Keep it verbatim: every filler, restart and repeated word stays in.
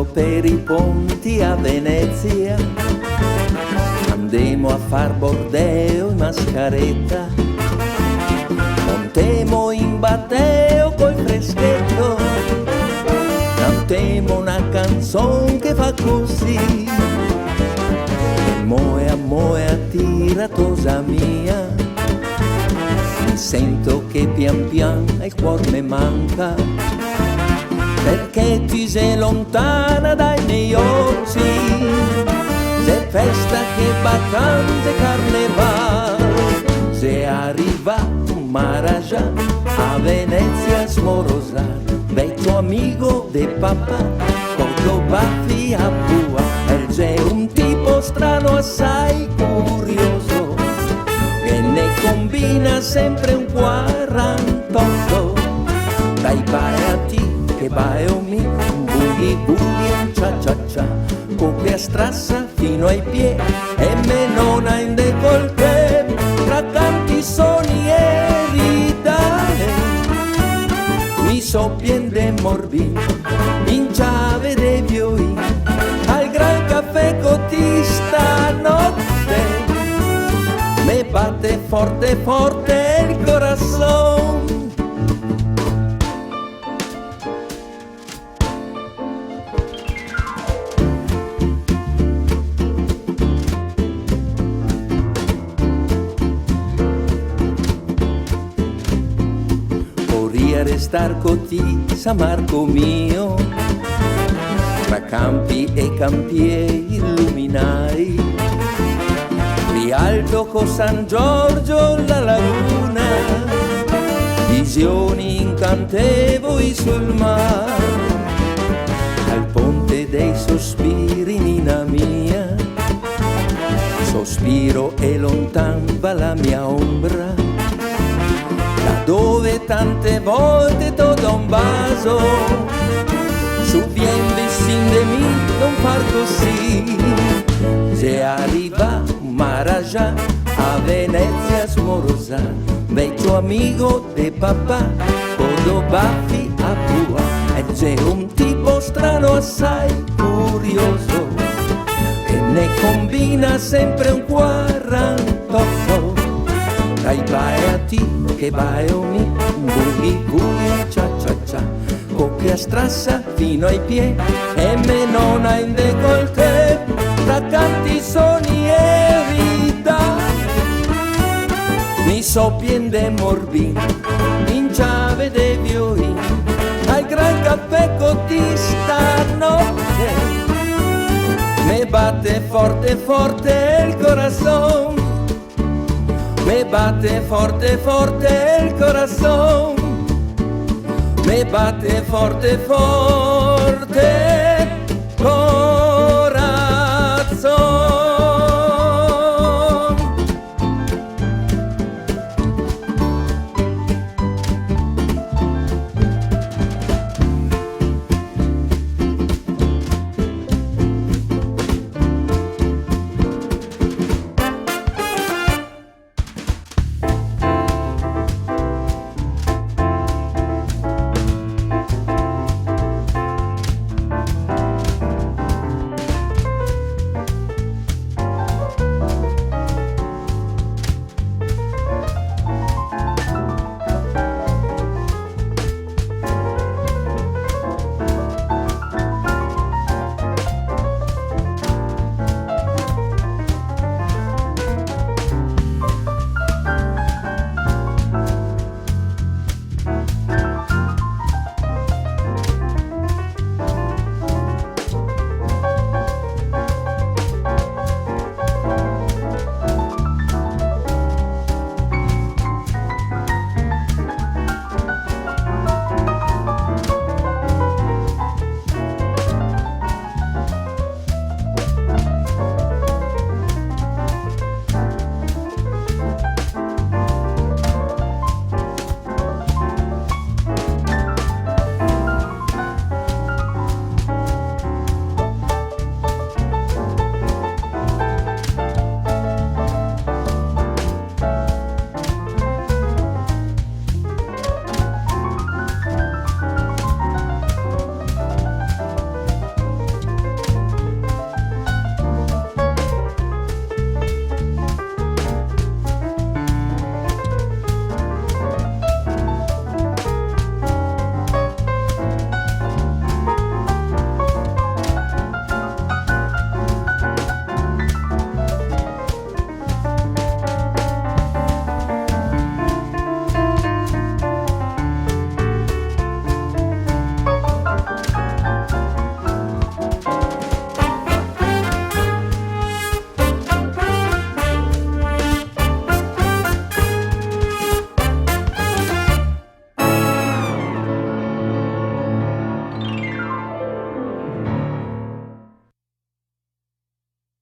Per i ponti a Venezia, andemo a far bordeo in mascareta, montemo in bateo col frescheto, cantemo na canson che fa cusì: Moea, moea, tira, tosa mia, mi sento che pian pian el cuor me manca, perché ti xe lontana dai miei oci. Xe festa, che bacante, carneval, xe arivà Marajà a Venezia smorosà, vecio amigo de papà, co do bafi a bua, el xe un tipo strano, asai curioso, che ne combina sempre un quarantoto. Dai, baea ti che baeo mi, un boogie boogie, un cia cia cia, co che a strasa fino ai pie, e me nona in decoltè, tra cantisoni e ridare, mi so pien de morbin, in ciave de vioin, al Gran Cafè co ti stanote, me bate forte forte el corason. Voria restar co ti, San Marco mio, tra campi e campiei iluminai, Rialto co San Giorgio, la laguna, visioni incantevoli sul mar, al ponte dei sospiri, nina mia, sospiro e lontan va la mia ombra, là dove tante volte to do un baso, su vien visin de mi, no far cusì, xe arivà Marajà a Venezia smorosà, vecio amigo de papà, co do bafi a bua, el xe un tipo strano, asai curioso, che ne combina sempre un quarantoto. Dai, baea ti che baeo mi, un boogie boogie, cia cia cia, co che a strasa fino ai pie, e me nona in decoltè, tra cantisoni e ridare, mi so pien de morbin, in ciave de vioin, al Gran Cafè co ti stanote, me bate forte forte el corason. Me bate forte forte el corason, me bate forte forte co